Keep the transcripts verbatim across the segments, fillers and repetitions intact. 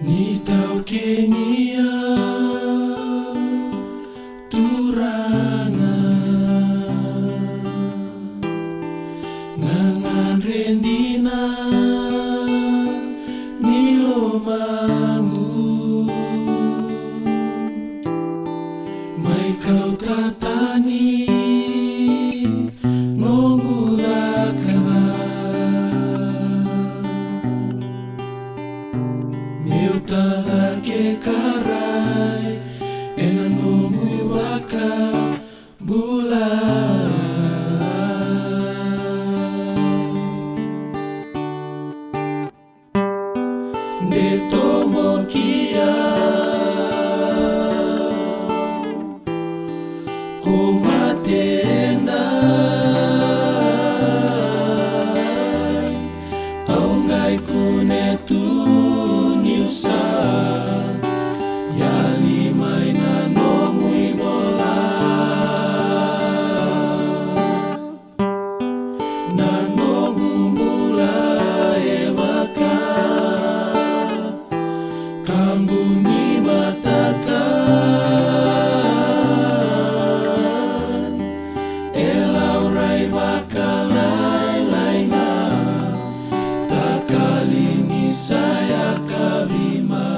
Ni taukeni au, Turaga, gagadre dina ni lomaqu. Mai kauta tani noqu cakacaka, meu tacake ka rai ena noqu vakabula. De toboki au ko mate edai, au qai kunea tu niu sa yali mai na nomu ivola. Na noqu bula e vaka kabu ni mataka, e laurai vakalailai ga, takali ni sa yakavi mai.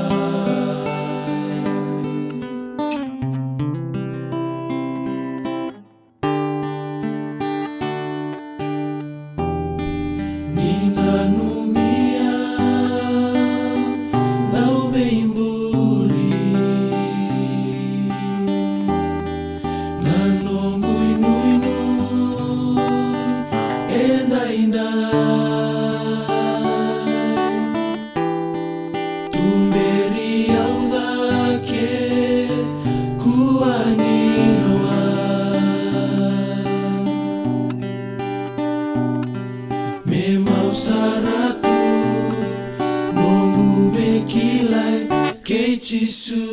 Ni nanumi au dau veibuli, na noqu inuinui edaidai. Tuberi au cake kua ni rawai, me mau sara tu noqu veikilai kei Jisu.